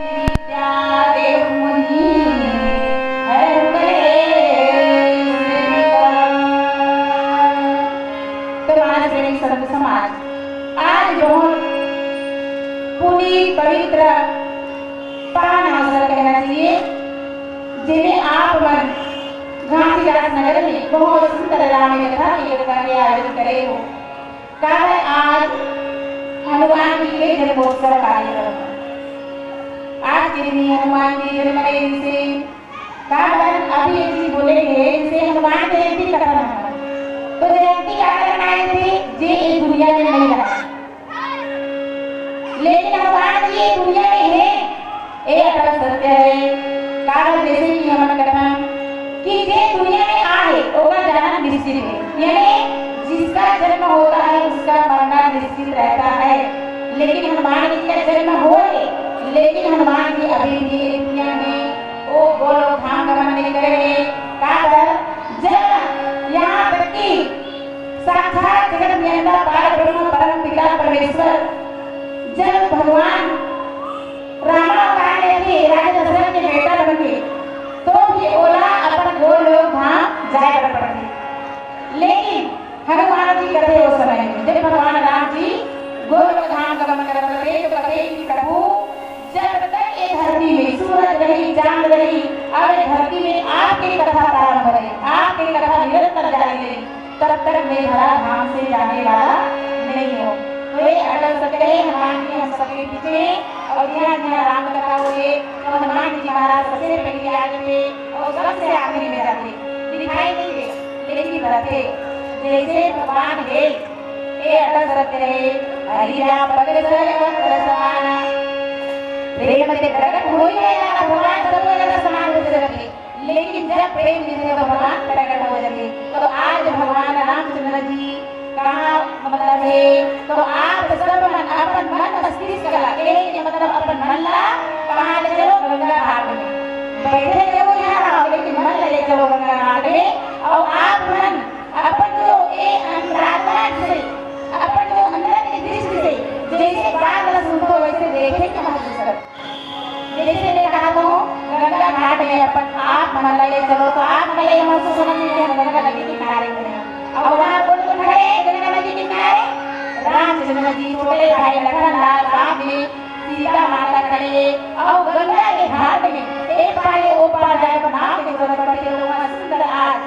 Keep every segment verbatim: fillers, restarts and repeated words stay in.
विद्या देव मुनि हर कलेश विकार। तो मानस प्रेमी संत समाज, आज बहुत पुनीत पवित्र पावन अवसर कहना चाहिए, जेमे आप मन घासीदास नगर में बहुत सुंदर राम कथा के कार्यक्रम के आयोजन करे हो। काबर आज हनुमान जी के जन्मोत्सव कार्यक्रम। आज के दिन हनुमान जी जन्म ले रिहिसे। काबर अभी एक चीज बोले हे, जैसे हनुमान जयंती करन हन। तो जयंती काबर मनाए थे, जे इस दुनिया में नहीं रहा। लेकिन हनुमान जी ये दुनिया में हे, ए अटल सत्य हे। काबर जैसे कि हमन कथन कि जे दुनिया में आए, ओकर जाना निश्चित हे। यानी जिसका जन्म होता है, उसका मरना निश्चित रहता है। लेकिन हनुमान जी का जन्म होए, लेकिन हनुमान जी अभी भी ये दुनिया में ओ गोलोक धाम गमन नहीं करे। काबर जब यहाँ तक कि साक्षात जगत नियंता पार ब्रह्म परम पिता परमेश्वर जब भगवान रामावतार लेके राजा दशरथ के बेटा बन के, तो भी ओला अपन गोलोक धाम जाए बर पड़थे। लेकिन हनुमान जी कथे ओ समय में, जब भगवान राम जी गोलोक धाम गमन करत रहे, तो कथे कि प्रभु, जब तक ये धरती में सूरज रही, चांद रही, और ये धरती में आपके कथा प्रारंभ रहे, आपके कथा निरंतर जारी रही, तब तक मैं धरा धाम से जाने वाला नहीं हूँ। तो ये अटल सत्य हे, हनुमान जी हम सबके पीछे हे, और जिहाँ जिहाँ राम कथा होए, तो हनुमान जी महाराज सबसे पहले आगे थे और सबसे आखिरी में जाते, दिखाई नहीं दे, लेकिन रहते। जैसे भगवान हे, ये अटल सत्य हे, हरि व्यापक सर्वत्र समाना। प्रेम से प्रकट हो ही जाएगा, भगवान सब जगह समान रूप से रहते। लेकिन जब प्रेम नहीं रहेगा, भगवान प्रकट हो जाते। तो आज भगवान रामचंद्र जी कहाँ मतलब हे, तो आप सब मन अपन मन मस्तिष्क ला, ए के मतलब अपन मन ला कहाँ ले चलो? गंगा घाट में। बैठे रहो यहाँ रहो, लेकिन मन ला ले चलो गंगा घाट में। और आप मन अपन जो ए अंतरात्मा से, अपन जो अंदर की दृष्टि से जैसे बात ला सुनते हो, वैसे देखे के महसूस करो। जैसे मैं कहा तो गंगा घाट में अपन आप मन ला ले चलो, तो आप मन ला ये महसूस होना चाहिए कि हम गंगा नदी के किनारे खड़े हैं। और वहाँ कौन कौन खड़े हैं गंगा नदी के किनारे? रामचंद्र जी, छोटे भाई लखन लाल, साथ में सीता माता खड़े हैं। और गंगा के घाट में एक पार ले ओ पार जाए पर नाव के जरूरत पड़ती है, तो वहाँ सुंदर आज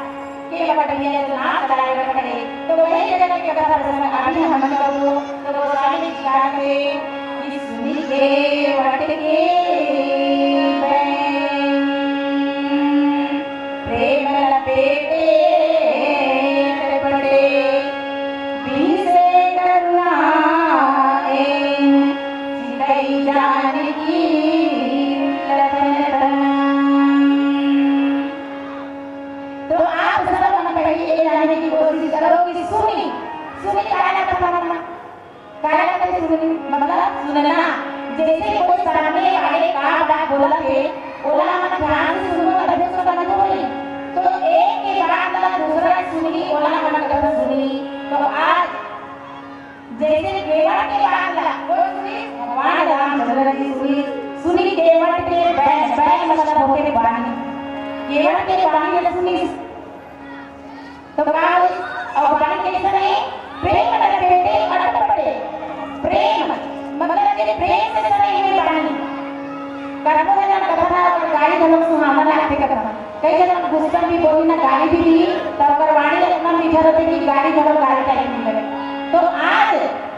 केवट भैया जो नाव चलाए बर खड़े, तो वही जगह के कथा प्रसंग अभी हम करबो। तो गोस्वामी जी कहा थे कि सुनी केवट के बैन, प्रेम लपेटे पड़े, बिहसे करुणा एन, चितई जानकी लखन तन। तो आप सब मन पहले ये जानने की कोशिश करो कि सुनी, सुनी काला कथा मन, काला कथा सुनी, मतलब सुनना। जैसे कोई सामने वाले का बात बोलत हे, ओला मन ध्यान से सुनो, तभी उसको समझ होई। तो एक के बात ला दूसरा सुनी, ओला मन कथा सुनी। तो आज जैसे केवट के बात ला कोई सुनी, भगवान रामचंद्र जी सुनी, सुनी केवट के बैन, बैन मतलब होते बानी, केवट के बानी ला सुनी। तो का होई? और बानी कैसे रहे? प्रेम लपेटे अटपटे। प्रेम मतलब के प्रेम से सने हुए बानी। कतको झन कथा ना, ओकर गाली घलो सुहावन लागथे कथा। कई झन गुस्सा भी बोली ना, गाली भी दी, तो ओकर वाणी इतना मीठा रहथे कि गाली घलो गाली टाइप नहीं लगे। तो आज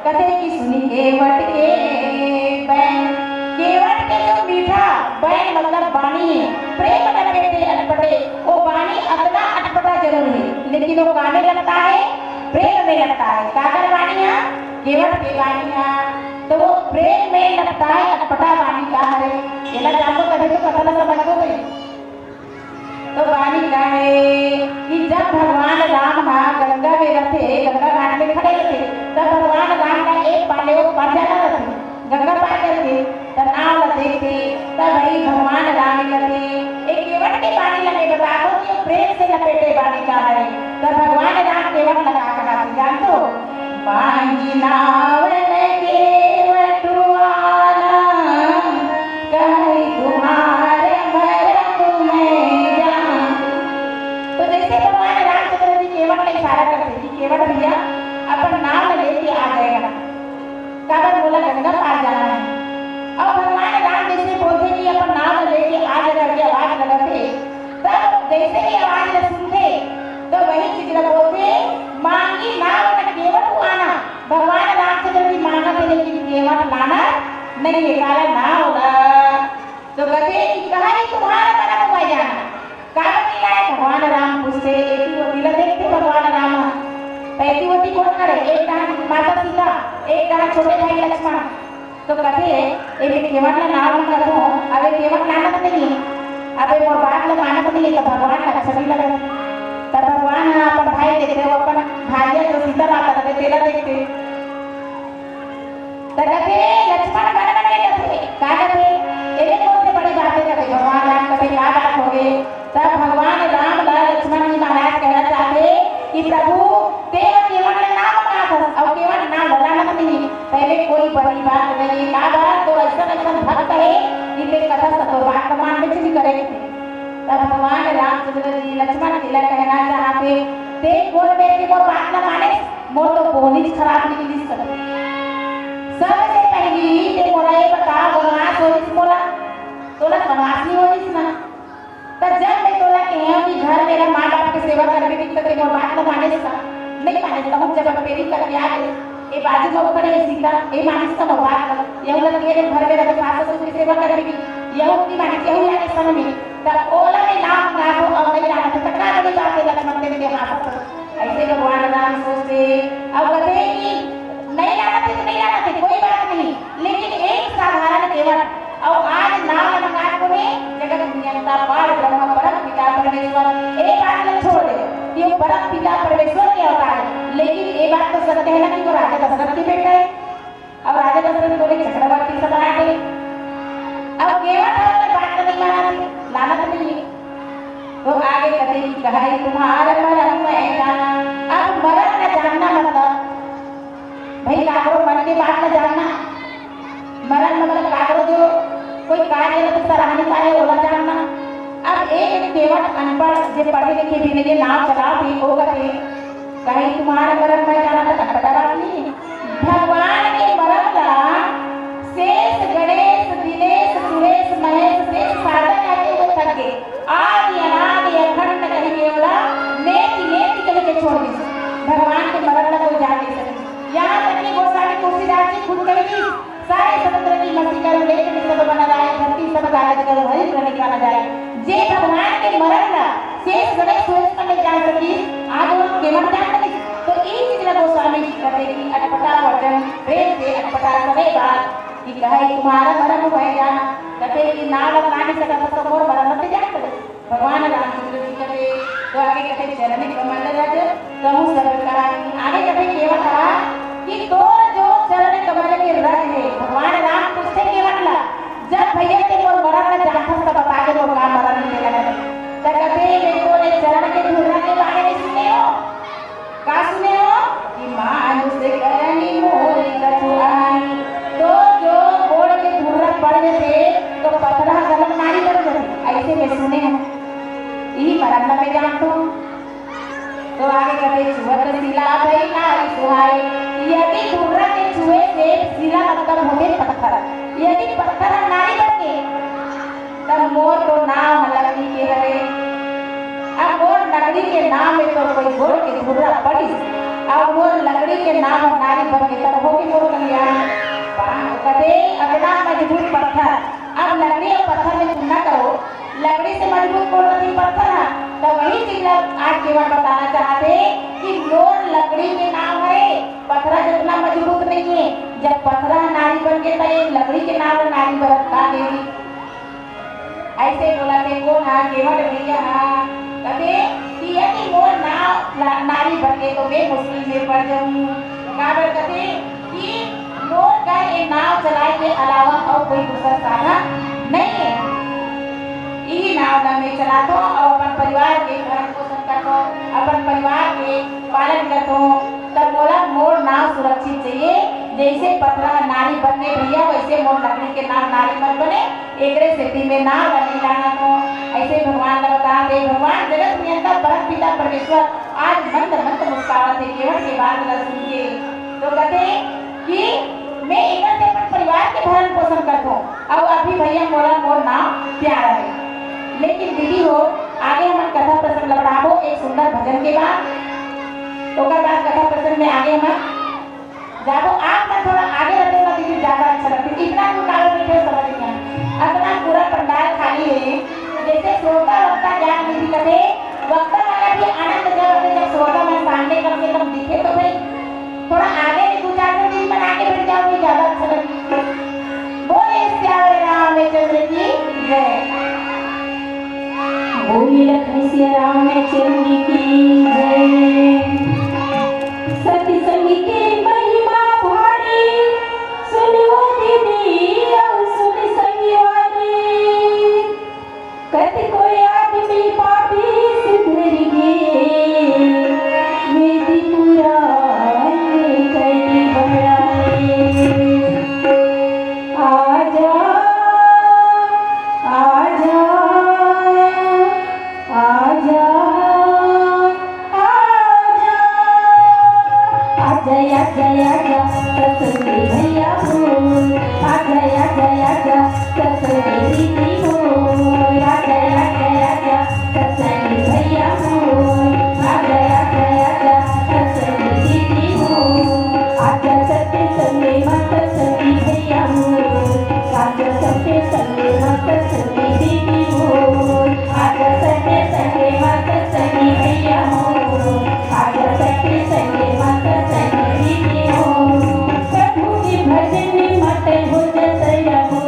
कथे कि सुनी केवट के बैन, केवट के जो मीठा बैन मतलब बानी, प्रेम लपेटे अटपटे, वो बानी अतना अटपटा जरूर है, लेकिन वो कामे लगता है, प्रेम में लगता है। काकर बानी है? केवट के बानी है। तो वो प्रेम में लगता है, अटपटा बानी का हरे? एला जानो तभी तो कथा ला समझ हो गई। तो बानी का है कि जब भगवान राम हा गंगा में रहते, गंगा घाट में खड़े रहते, तब भगवान राम का एक पाले वो पार जाना रहते, गंगा पार करके, तब नाव ला देखते, तब वही भगवान राम कहते, एक केवट के बानी ला मैं बताओ कि वो प्रेम से लपेटे बानी का है। तब भगवान राम केवट ला का कहा, जानते हो? मांगी नाव न केवट वाला, कहे नहीं, ये काला नाव ला। तो कथे कि कहाँ ये तुम्हारा मरम हुआ जाना? काबर नहीं लाए? भगवान राम पूछते, एती ओती ला देखते भगवान राम। तो एती ओती कोन करे? एक डहन माता सीता, एक डहन छोटे भाई लक्ष्मण। तो कथे, "एमे केवट ला नाव ला कथो, अबे केवट लानत नहीं, अबे मोर बात ला मानत नहीं, तो भगवान ला अच्छा नहीं लगत।" तब भगवान ह अपन भाई देखते, वो अपन भाई जो सीता माता रहे, तेला देखते। त कथे, "लक्ष्मण मन मन में कथे, का कथे? एमे कौन से बड़ी बात है?" कथे, भगवान राम कथे, "का बात होगे?" तब भगवान राम ला लक्ष्मण जी महाराज कहना चाहते कि प्रभु, ते ह केवट ला नाम का कथस, अउ केवट नाम भला मत नहीं, पहले कोई बड़ी बात नहीं है, का बात? तो ऐसा ऐसा भक्त है कि ते कथस तो बात मान में चली करे। तब भगवान रामचंद्र जी लक्ष्मण जी ला कहना चाहते, ते कोन बेर के मोर बात ला माने, मोर तो बोली खराब निकली सब। सबसे पहली ते मोला ये बता, वनवास होइस मोला, तोला वनवास नहीं होइस ना? त जब मैं तोला कहे हूँ कि घर मेरा माँ बाप के सेवा करबे की, त ते मोर बात ला मानेस का? नहीं मानेस। कहूँ जब पेरी करके आ गए, ए बाजू में खड़े है सीता, ए मानिस का मोर बात ला, यहू लग के घर मेरा तो सास ससुर की सेवा करबे की, यहू की मानिस, यहू आगे संग में, तब ओला में नाम ना हो और नहीं लाना, तो का बड़ी बात है लक्ष्मण तेरे के हाथ पर। ऐसे भगवान राम सोचते, अब कहते हैं कि नहीं लाना थे तो नहीं लाना थे, कोई बात नहीं, लेकिन एक साधारण केवट, और आज नाम नमकार को में जगत नियंता पार ब्रह्म परम पिता परमेश्वर, एक बात ला छोड़ दे कि वो परम पिता परमेश्वर के अवतार है, लेकिन ये बात तो सत्य है ना कि वो राजा दशरथ की बेटा है। अब राजा दशरथ बोले, "चक्रवर्ती सम्राट है।" अब केवट है, अगर बात नहीं माना थी, लानत नहीं है। तो आगे कथे कि कहई तुम्हार मरम मैं जाना। अब मरम न जानना मतलब, भाई, काकरो मन के बात न जानना। मरम मतलब काकरो जो कोई कार्य गलत सराहनीय कार्य, ओला जानना। अब एक केवट अनपढ़, जे पढ़े लिखे भी नहीं, नाव चलावत हे, ओ कथे, कहई तुम्हार मरम मैं जाना, त अटपटा बात नहीं। भगवान के मरम ला शेष, गणेश, दिनेश, सुरेश, महेश, शेष सारदा कहते हुए थक गए। आदि अनादि अखंड कहि के ओला नेति नेति कहि के छोड़ दिस। भगवान के मरम ला कोई जान नहीं सके। यहाँ तक कि गोस्वामी तुलसीदास जी खुद कहि दिस, सारे समुद्र की मसीकर लेत सब बन जाए, धरती सब कालज कर हरि प्रणिका न जाए। जे भगवान के मरम ला शेष गणेश सुरेश मन नहीं जान सकी, आज वो केवट जान सकी। तो ई चीज ला गोस्वामी जी कहते कि अटपटा वचन, प्रेम से अटपटा सवे बात कि कहई तुम्हार मरम मैं जाना। कहते कि नाव ला नहीं सकत तो मोर मरम मत जान सके। भगवान रामचंद्र जी कथे, तो आगे कथे चरण कमल रज कहूँ सब कहानी। आगे कथे केवट हा कि तोर जो चरण कमल के रज है, भगवान राम पूछते केवट ला, जब भैया ते मोर मरम ला जानथस त बता दे मोर का मरम मिलेगा। त कथे मैं तोरे चरण के धुर्रा के बारे में सुने हो, का सुने हो कि मानुष करनी मोर कछु आनी। तो जो गोड़ के धुर्रा पड़ जथे तो पथरा गलत नारी बन जथे, ऐसे मैं सुने हूँ। यही मरम ला मैं जानत हूँ। तो आगे कथे छुअत शिला भई नारी सुहाई। यदि धुर्रा के छुए से शिला मतलब होते पत्थर, यदि पत्थर नारी बन के तब मोर तो नाव ह लकड़ी के हरे। अब मोर लकड़ी के नाव में तो कोई गोड़ के धुर्रा पड़िस, अब मोर लकड़ी के नाव ह नारी बन के तब होगी मोर कल्याण। बांध कथे अतना मजबूत पत्थर, अब लकड़ी और पत्थर में तुलना करो, लकड़ी से मजबूत कौन रही? पत्थर है। तो वही चीज ला आज केवट बताना चाहते कि मोर लकड़ी के नाव है, पत्थरा जितना मजबूत नहीं है। जब पत्थरा नारी बन के तो ये लकड़ी के नाव नारी बरत का देवी। ऐसे बोला थे कोन हा? केवट भैया हा। कथे कि यदि मोर नाव ला-, नारी बन के तो मैं मुश्किल में पड़ जाऊँ। काबर कथे कि मोर कर ये नाव चलाए के अलावा और कोई दूसरा साधन नहीं है। यही नाव ला मैं चलाथों और अपन परिवार के भरण पोषण करथों, अपन परिवार के पालन करथों। तब मोला मोर नाव सुरक्षित चाहिए। जैसे पथरा नारी बन के भैया, वैसे मोर लकड़ी के नाव नारी मत बने। एकरे सेती में नाव ला नहीं लाना तो। ऐसे भगवान ला बता दे, भगवान जगत नियंता परम पिता परमेश्वर आज मंद मंद मुस्कावत हे, केवट के बात ला सुन के। तो कथे कि मैं एकर से अपन परिवार के भरण पोषण करथों, अउ अभी भैया मोला मोर नाव प्यारा है। लेकिन दीदी हो, आगे हमन कथा प्रसंग ला बढ़ाबो एक सुंदर भजन के बाद। ओकर बाद कथा प्रसंग में आगे हमन जाबो, आप मन थोड़ा आगे रहते ना दीदी, ज्यादा अच्छा लगता। इतना दूर काबर बैठे हो, समझ नहीं आया। अतना पूरा पंडाल खाली है, जैसे श्रोता वक्ता ज्ञान निधि कथे, वक्ता वाला भी आनंद जब आथे, जब श्रोता मन सामने कम से कम दिखे तो भाई, थोड़ा आगे भी दो चार ठो दीदी मन आके बैठ जाओ, ये ज्यादा अच्छा लगता। बोले सियावर रामचंद्र की जय। बोले लखन सिया रामचंद्र की जय। सती संग के महिमा भारी, सुनवो दीदी अउ सुन संगवारी। कतको आदमी पापी सुधर गे, वेदी पुराण करी बढ़ाए। आजा, आजा, आजा, आजा, आजा, आजा, आजा, ससुरी भैया हो। आजा, आजा, आजा, ससुरी दीदी हो। आजा, आजा, आजा, ससुरी भैया हो। आजा, आजा, आजा, ससुरी दीदी हो। आजा, सत्य संगे माता सखी भैया हो। आजा, सत्य संगे माता सखी दीदी हो। आजा, सत्य संगे माता सखी भैया हो। आजा, सत्य संगे माता सखी दीदी हो। प्रभु के भजन में मत हो जा सैया हो।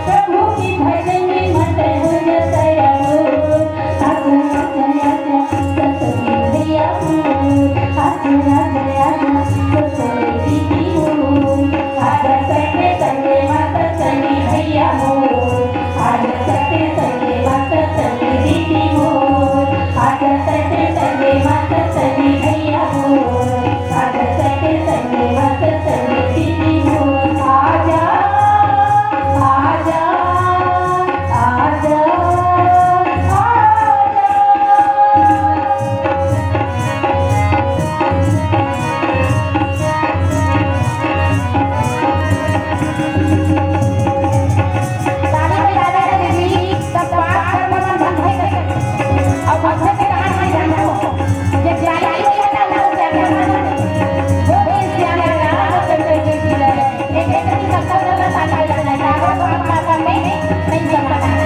प्रभु के भजन में मत हो जा सैया हो। आजा, आजा, आजा, ससुरी भैया हो। आजा, आजा, आजा, ससुरी दीदी हो। आजा, संगे, संगे, माता संगे भैया हो। आजा, संगे, संगे, माता संगे दीदी हो। आजा, संगे, संगे, माता संगे भैया हो। आजा, संगे, संगे, माता संगे दीदी हो। आजा, आजा, आजा, आजा। ताली बजावे ला दीदी, सब पाप कर्म मन भंग होए करथे। अउ भंग के कारण मैं जानथों, जे जाई होई हे ना, ओला क्या करना हे? वो भी ज्ञान करना, वो चंद्र जी की जय। एक, एक दिन सबका जगह ताली बजाना है, जागो तो हम पाप में नहीं जाना है।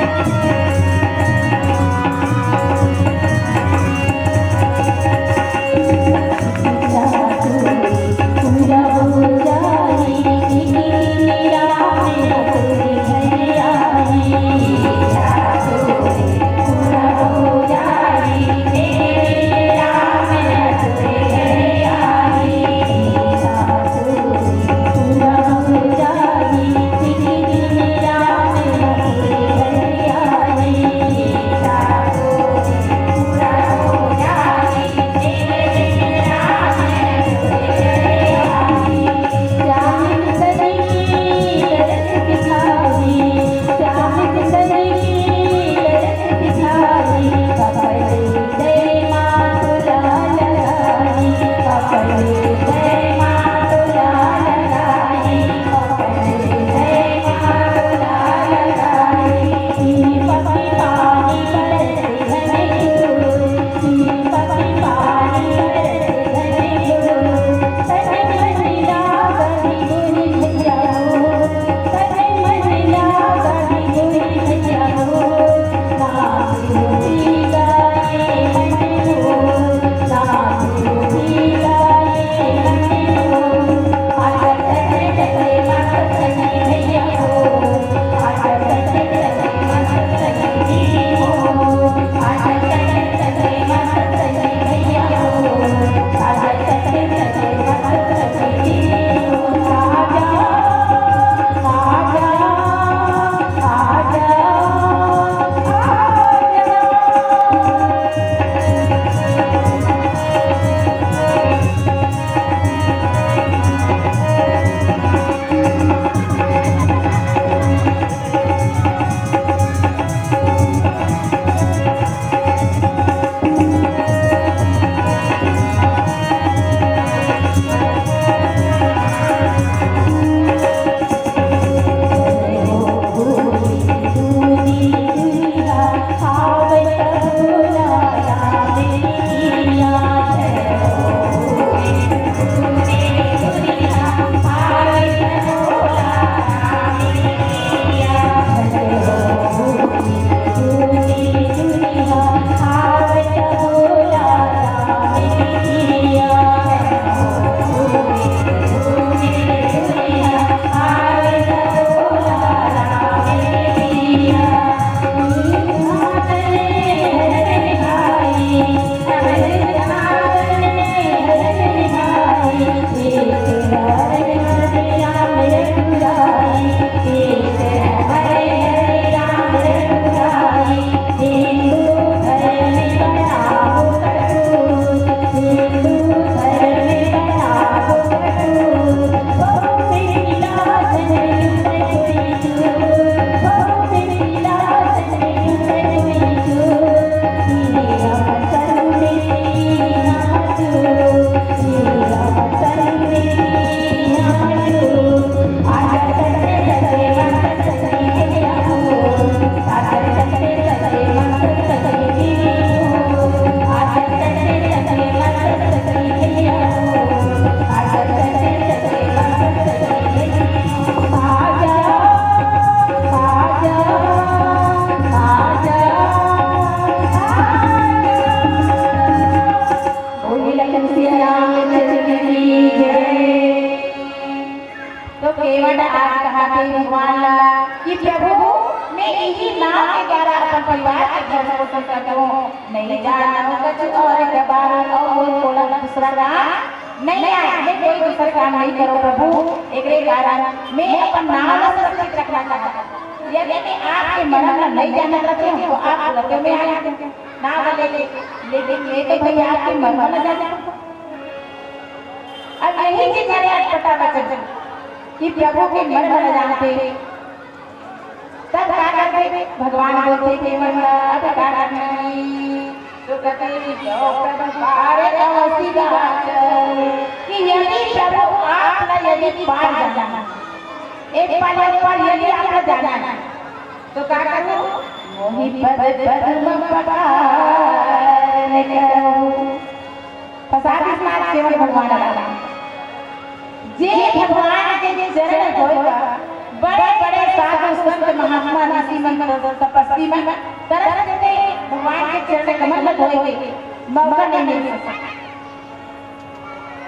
आपके द्वारा अपन परिवार के भरण पोषण करत हूँ, नहीं जानव कछु और के बात, और कोई बोला दूसरा काम नहीं आए, मैं कोई दूसरा काम नहीं करो प्रभु, एकरे कारण मैं अपन नाम ला सुरक्षित रखना चाहता हूँ। यदि मैं आपके मरण ला नहीं जानत रहती हूँ, तो आप लगे में आ जाते, नाम ला लेके, लेकिन मैं तो भैया आपके मरण ला जानता हूँ। अब यही चीज हरे आज पता बचल कि प्रभु के मरण ला जानते, तब का करबे? भगवान बोलथे कि मन अब का करना हे? तो कहथे कि जो प्रभु पावे अवसी बाचल, कि यदि प्रभु आप ला यदि पा जाना हे, एक पल एक पल यदि आप ला जाना हे, तो का करो? मोहि पद पद्म पखार करो। प्रसाद स्नान केवल भगवान राम। जे भगवान के चरण धोए बर बड़े बड़े साधु संत महात्मा ऋषि मन तपस्वी मन तरस के भगवान के चरण कमल ल धोए के मौका नहीं मिल सकता।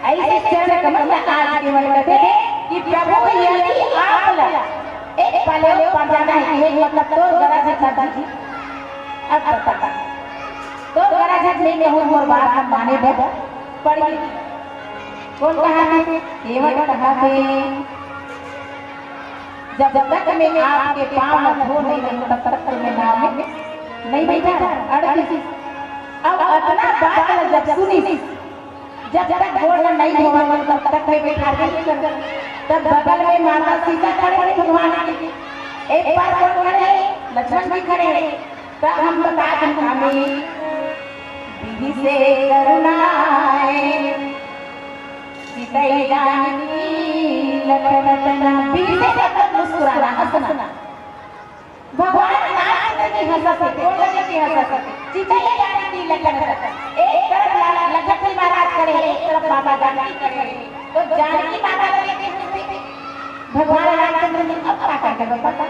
ऐसे चरण कमल ल आज केवल कहते कि प्रभु यदि आप ल एक पल पर जाना हे, एक मतलब तो गरज हे जी। अब बता, तो गरज हे, मैं कहूँ मोर बात हम माने बर पड़ी। कौन कहा थे? केवट कहा थे, जब तक मैं आपके पाँव न धो नहीं रहूं, तब तक तो मैं नाव में नहीं बैठा, अड़ गई। अब अतना बात ल जब सुनी, जब तक गोड़ ल नहीं धोवा, तब तक मैं बैठा नहीं कर। तब बगल में माता सीता खड़े हैं भगवान के, एक पार कौन खड़े हैं? लक्ष्मण जी खड़े हैं। तब हम बता दें, हमें विधि से करुणाए, चितई जानकी लखन तना। विधि से मतलब मुस्कुराना, हंसना। भगवान रामचंद्र जी हंसत हे, कौन लगे के हंसत हे? चितई जानकी लखन तना। एक तरफ ला-, लखन जी महाराज खड़े हैं, एक तरफ माता जानकी खड़े हैं। तो जानकी माता लगे के हंसत हे। भगवान रामचंद्र जी अब का करके बता?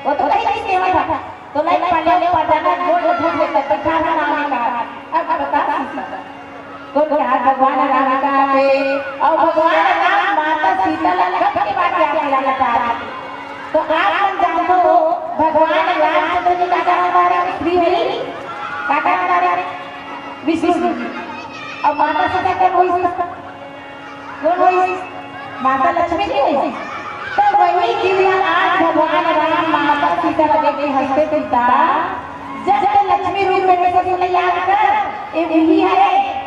वो तो कहीं नहीं सेवा था। तो लाइक पहले ऊपर जाना, गोड़ धो के तब बैठा रहना, हमने कहा। अब बता सीता, तो क्या भगवान राम का है? और भगवान राम माता सीता ला कब के बाद याद दिलाना चाहते? तो आप मन जानते हो, भगवान रामचंद्र जी का कहना था रे, श्री हरि का कहना था रे, विष्णु जी। और माता सीता कौन हुई सीता? कौन हुई? माता लक्ष्मी जी हुई। तो वही चीज ला आज भगवान राम माता सीता ला देख के हंसथे सीता, जब ते लक्ष्मी रूप में से बोले, "याद कर, ये वही है।"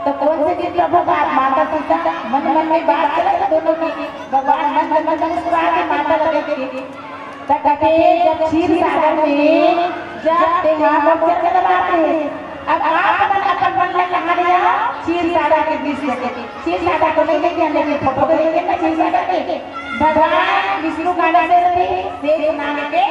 तो कौन से दिन प्रभु का माता सीता मन मन में बात चलत दोनों की, भगवान मन मन में मुस्कुरा के माता ला देख के त कथे, जब क्षीर सागर में, जब तेहा मोर चरण दबात हे। अब आप मन अपन मन ला कहाँ ले आओ? क्षीर सागर के दृश्य के। क्षीर सागर तो नहीं देखे, लेकिन फोटो तो देखे ना क्षीर सागर के। भगवान विष्णु काला से रथे, शेष नाग के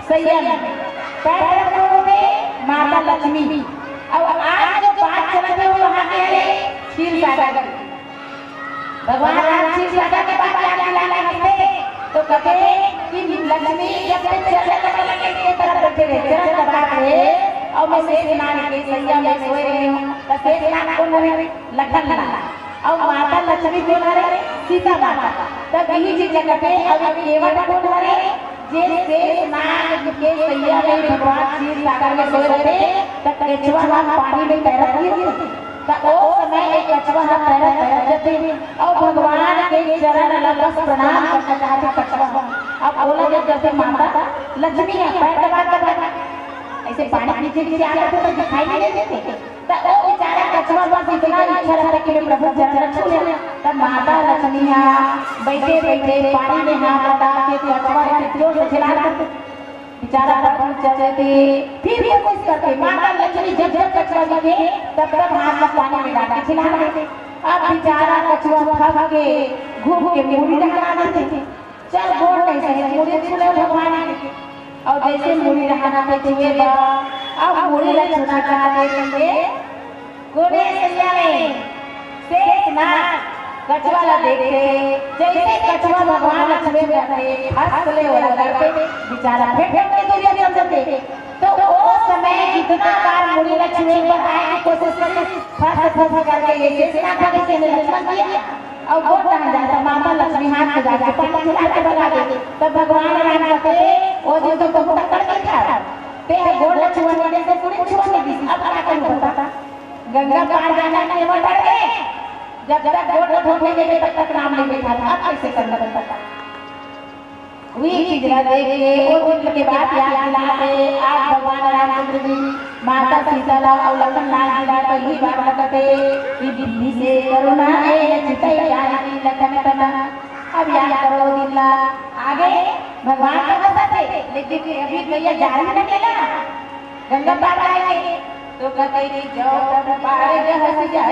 सैया में। पैर रखो थे माता लक्ष्मी। अब आज जो बात चलत हे, वो कहाँ के हरे? क्षीर सागर के। भगवान राम क्षीर सागर के पास जाके लाला हंसथे, तो कहथे कि लक्ष्मी जब से चरण कमल के तरफ बैठे रहे, चरण दबा रहे, और मैं शेष नाग के सैया में सोए रहे हूँ, तो शेष नाग कौन हरे? लखन लाल। और माता लक्ष्मी कौन हरे? सीता माता। तब यही चीज कहथे, अब केवट कौन हरे? जे शेष नाग के सैया में भगवान क्षीर सागर में सोए रहिथे, त केचवा ह पानी में तैरत रहिथे। त ओ समय एक कछवा ह तैरत तैरत जथे, अउ भगवान के चरण ल बस प्रणाम करना चाहथे कछवा ह। अब ओला जब जथे माता लक्ष्मी ह पैर दबा दबा, ऐसे पानी के नीचे आते तो दिखाई नहीं देते। त ओ बेचारा कछवा बस इतना इच्छा रखथे कि मैं प्रभु चरण छू लेना। त माता लक्ष्मी ह बइठे बइठे पानी में हाथ लगा के कछवा ला जोर से झिला देथे। बेचारा प्रभु चलथे, फिर कोशिश करथे। माता लक्ष्मी जब जब कछवा दिखे, तब तब हाथ ला पानी में डाल के झिला देथे। अब बेचारा कछवा थक के घूम के मुड़ी डहका देथे। चल, गोड़ नहीं सही, मुड़ी छू ले भगवान के। अउ जैसे मुड़ी डहका के छुए बर, अब मुड़ी ला छूना चाहथे, कोने सैया में शेष नाग कछवा ला देखथे, जैसे कछवा भगवान ला छुए बर आथे, फट ले ओला करथे, बेचारा फेंक के दूरिया चल जथे। तो ओ समय जितना बार मुड़ी ला छुए बर आए के कोशिश करथे, फस फस करके ये शेष नाग भागे से लक्ष्मण किया। अउ वो टहल जाता, माता लक्ष्मी हाथ से जाके पानी खिला के बता दे। तब भगवान राम कहते, "ओ दिन तो बहुत तकड़ के था, तें ह गोड़ ला छुआ नहीं, जैसे कुड़ी छुआ नहीं दिस, अब का करूं बता? गंगा पार जाना नहीं, हमर बढ़ गए। जब तक गोड़ ला धो नहीं लेबे, तब तक नाम नहीं लेबे, अब कैसे करना बता? वही चीज ला देख के, वो दिन के बाद याद दिला के, आज भगवान रामचंद्र जी, माता सीता ला अउ लखन लाल जी ला पहली बार लगते कि बिधि से करुणा ए चितई जानकी लखन तन। अब याद करो दिन ला, आगे भगवान तो हंसत हे, लेकिन अभी भैया जारी न केला। गंगा पार आए तो कथे कि "जौ प्रभु पार जहस जाय।"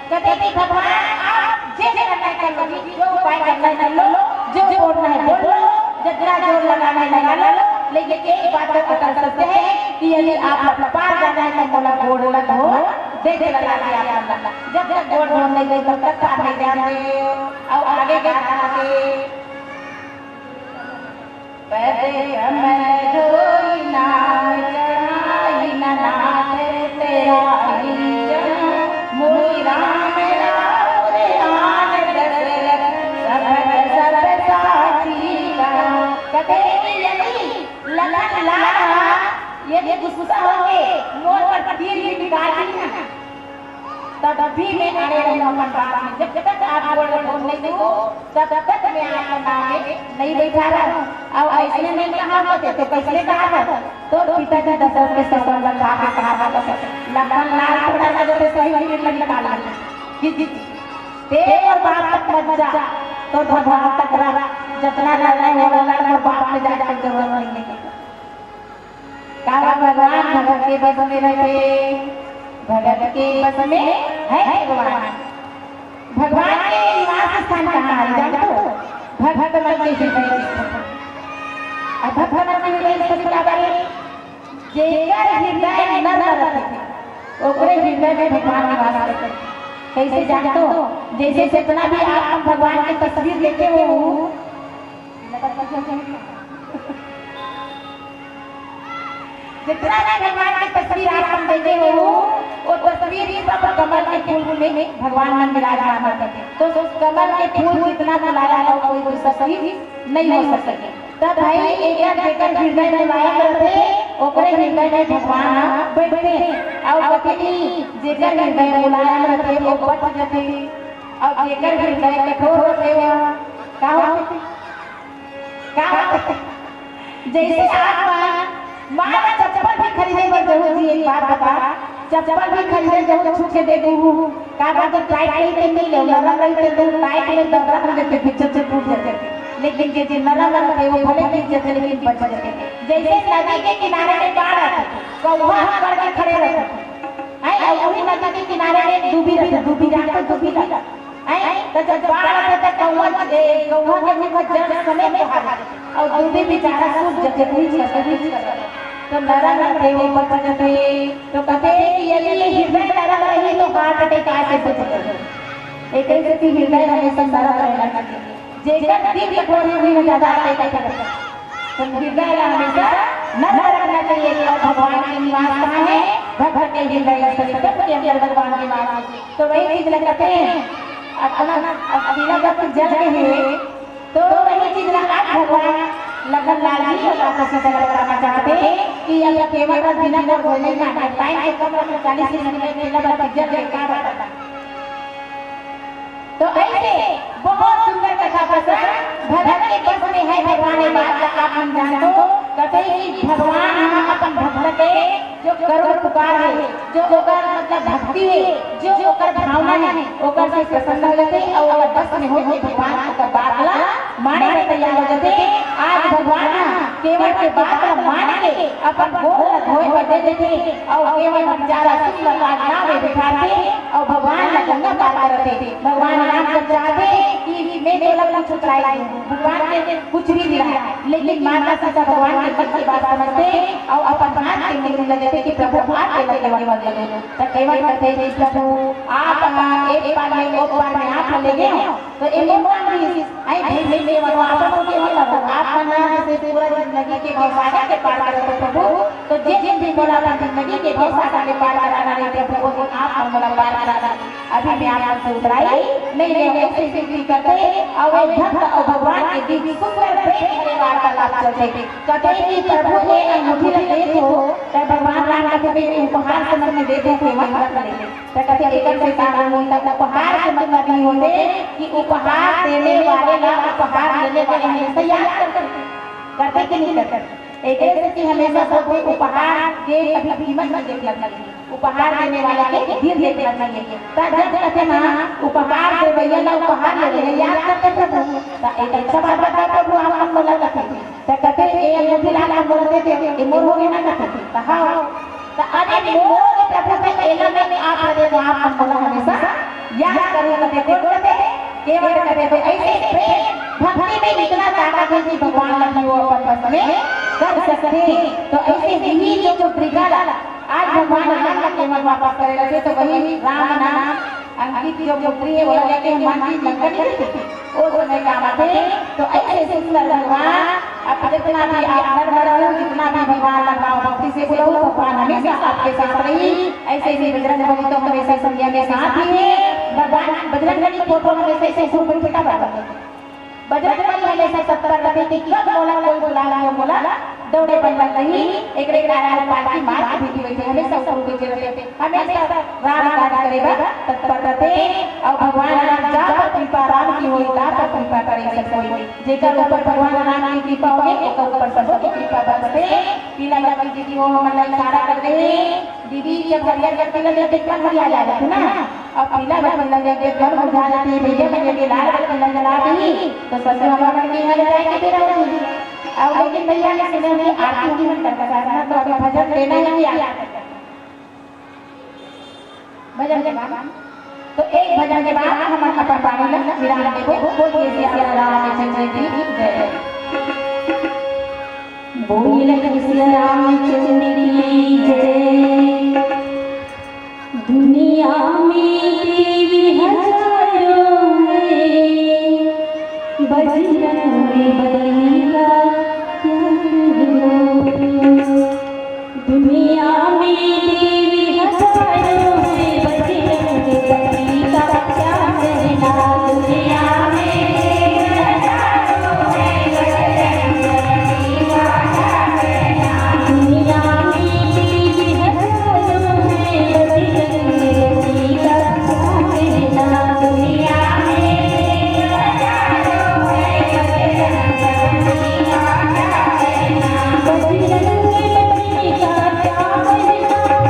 कथे कि भगवान, आप जे करना है कर लो जी, जो उपाय करना है कर लो, जो बोलना है बोल लो, जितना जोर लगाना है लगा लो, लेकिन एक बात तो अटल सत्य है कि यदि आप पार जाना है तो मोला गोड़ ला धो दे के लगा दे आप ला। जब तक गोड़ धो नहीं दे, तब तक पार नहीं जाने। और आगे गाथा आगे। पद कमल धोई नाम चढ़ाई न नाथ तेरा ही जन। मोहि राम राउर आन दशरथ सबक सब साची कहा। कथे कि यदि लखन लाल यदि गुस्सा होके मोर पर तीर भी निकाल दी ना, तब भी मैं अड़े रहूं अपन बात में। जब तक आप गोड़ धो नहीं दो, तब तक मैं आपका नाम में नहीं बैठा रहूं। और ऐसने नहीं कहा होते तो कैसे कहा था? तो पिताजी दशरथ के ससुर में खा के कहा था, लखन लाल थोड़ा सा जैसे सही वही में निकाल लेते। जी, जी, जी। तें मोर बाप तक मत जा, तो भगवान तक रहा, जितना लड़ना है वो लड़, मोर बाप में जाने की जरूरत नहीं है। का भगवान भगत के बस में रहिथे? भगत के बस में है भगवान। भगवान के निवास स्थान कहाँ है जानथो? भक्त मन के हृदय स्थल। अब भक्त मन के हृदय स्थल काबर हे? जेकर हृदय नर्म रथे, ओकरे हृदय में भगवान निवास करथे। कैसे जानथो? जैसे जितना भी आप भगवान के तस्वीर देखे हो, जितना भी भगवान के तस्वीर आप मन देखे हो, वो तस्वीर सब कमल के फूल में भगवान मन विराजमान होथे। तो उस कमल के फूल जितना मुलायम हो, कोई दूसरा चीज नहीं हो सके। तब भाई, एकर जेकर हृदय मुलायम रथे, ओकरे हृदय में भगवान ह बइठथे। अउ कथे कि जेकर हृदय मुलायम रथे, वो बच जथे, अउ जेकर हृदय कठोर रथे, वो का होथे? का होथे? जैसे आप मन माला चप्पल भी खरीदे बर जहू जी, एक बात बता, चप्पल भी खरीदे जहू, छू के देखहू, का बात है, टाइट रही तो नहीं ले, नरम रही तो नहीं, टाइट में दर्द हो जाते, बीच से टूट जाते। लेकिन जे जे नरम रथे, वो भले गिर जाते, लेकिन बच जाते। जैसे नदी के किनारे में बाढ़ आथे, कौवा ह कड़ के खड़े रथे, हैं, और वही नदी के किनारे में डूबी रथे, डूबी जाते, डूबी जाते। हैं? त जब बाढ़ आथे त कौवा, ए, कौवा के मुंह का जल समेत बाहर आथे। अउ डूबी बेचारा सूख जथे, भींज करके, भींज करके। तो नरम रथे, वो बच जथे। तो कथे कि यदि ये हृदय नरम रही तो heart attack आए से बच जथे। एक ऐसे भी हृदय हमेशा नरम रहना चाहिए। जेकर दिल कठोर होही, वो ज्यादा attack करथे। तो हृदय ला हमेशा नरम रखना चाहिए। और भगवान के निवास कहाँ है? भक्त के हृदय में, सबके अंदर भगवान के निवास है। तो वही चीज ला कहते हैं, अपना अकेला भक्त जल के है, तो वही चीज ला आज भगवान लखन लाल जी और आपस में बताना चाहते हैं कि अब केवल का बिना को बोलने का है, टाइम तो कम रखो, चालीस मिनट में अकेला भक्त जल के का बताना। तो ऐसे बहुत सुंदर कथा प्रसंग, भगत के बस में है भगवान, ये बात ला आप मन जानथो। कथे कि भगवान ह अपन भक्त के जो करुण पुकार है, जो ओकर मतलब भक्ति है, जो ओकर भावना है, ओकर से प्रसन्न हो जाथे और ओकर बस में होके भगवान ओकर बात ला माने बर तैयार हो जाथे। आज भगवान ह केवल के बात ला मान के अपन गोड़ ला धोए बर दे देथे और केवल बेचारा सुंदर नाव में बिठाथे और भगवान ला गंगा पार करथे। भगवान राम जब चाहथे कि मैं तोला कुछ उतराई दूं, भगवान के कुछ भी मिला है, लेकिन माता सीता भगवान के मन की बात समझथे और अपन हाथ के मुड़ी ल देथे कि प्रभु आप के लगे वन लगे। त केवल कथे कि प्रभु आप एक पार में, ओ पार में आप ले गए हो, तो ए मोर काम रहिस। आई भाई, मैं, मैं वनो आप लोग के नहीं करो। आप मन जैसे पूरा जिंदगी के भवसागर के पार करत हो प्रभु, तो जे दिन भी मोला अपन जिंदगी के भवसागर के पार कराना रही प्रभु, वो दिन आप मन मोला पार करा दे। अभी मैं आप मन से उतराई नहीं ले, ऐसे विनती करते। और वे भक्त और भगवान के बीच सुंदर प्रेम भरे वार्तालाप चलते। कथे कि प्रभु ये अंगूठी रख दे तो उपहार के मतलब देथे, सेवा करथे। त कथे, "एकर से का होही?" त उपहार के मतलब ये होथे कि उपहार देने वाले ला उपहार लेने वाले हमेशा याद करथे, करथे कि नहीं करथे? एकरे से कि हमेशा सबके उपहार के कभी कीमत नहीं देखना चाहिए, उपहार देने वाले के दिल देखना चाहिए। त जब कथे ना, "उपहार देवइया ला उपहार लेवइया याद करथे प्रभु।" त एक अच्छा बात बता प्रभु, आप मन मोला कथे। त कथे, "ए अंगूठी ला मोला दे दे, ए मोर हो गे ना," कथे। त हाँ, त अरे मोर के प्रभु के एला मैं आप दे दे, आप मन मोला हमेशा याद करूँ, कथे, कोन कथे? केवल कथे। तो ऐसे प्रेम भक्ति में इतना ताकत है कि भगवान ला भी वो अपन बस में कर सकथे। तो ऐसे ही जो मुद्रिका ला आज भगवान राम ला केवल वापस करे रथे, तो वही राम नाम अंकित जो मुद्री है, वो लेके हनुमान जी लंका नहीं थे। ओ समय काम आथे। तो ऐसे सुंदर भगवान, आप जितना भी आप नर नारायण, जितना भी भगवान ला भाव भक्ति से बुलाओ, भगवान हमेशा आपके साथ रही। ऐसे ही बजरंग बली तो हमेशा संध्या में साथ ही है। भगवान बजरंग बली फोटो हमेशा ऐसे ऊपर बैठा रहता है। बजरंग बली हमेशा तत्पर रहते कि कब मोला कोई बुला ले, मोला दौड़े बर लगही। एकरे कारण पालकी मार्ग भी बैठे, हमेशा ऊपर बैठे रहते। हमेशा राम काज करे बर तत्पर रथे। अउ भगवान राम जा पर कृपा राम की होई, ता पर कृपा करे सब कोई। जेकर ऊपर भगवान राम की कृपा होगे, ओकर ऊपर सब की कृपा बरसथे। पीला बाबा जी की हो हमन ला इशारा कर दे। दीदी, जब हरियर बत्ती लगे, तो कितना हरिया जाथे ना। अब पीला बत्ती लगे, तो घर बुझा जाथे, भैया बने के लाल बत्ती लगे, जला दी, तो ससुर हमारे के यहाँ ले जाए के बेरा होही। अब लेकिन भैया ने सुने कि आरती उरती मन करता है ना, तो अभी भजन देना ही आरती। भजन के बाद, तो एक भजन के बाद हम अपन वाणी ला विराम देबो। बोलिए सिया रामचंद्र की जय। बोल सिया रामचंद्र की जय। दुनिया में देवी हजारों है, बजरंग बली का क्या करो। दुनिया में देवी हजारों है, बजरंग बली का क्या कहना। दुनिया में देवी हजारों है, बजरंग बली का क्या कहना। दुनिया में देवी हजारों है, बजरंग बली का क्या कहना। दुनिया में देवी हजारों है, बजरंग बली का क्या कहना। बजरंग बली का क्या कहना।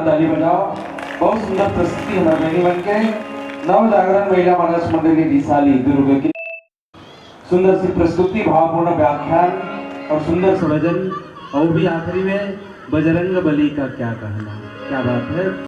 ताली बजाओ। बहुत सुंदर प्रस्तुति हमारे बहनी मन के नव जागरण महिला मानस मंडली रिसाली दुर्ग की सुंदर सी प्रस्तुति, भावपूर्ण व्याख्यान और सुंदर सा भजन। और भी आखिरी में बजरंग बली का क्या कहना, क्या बात है।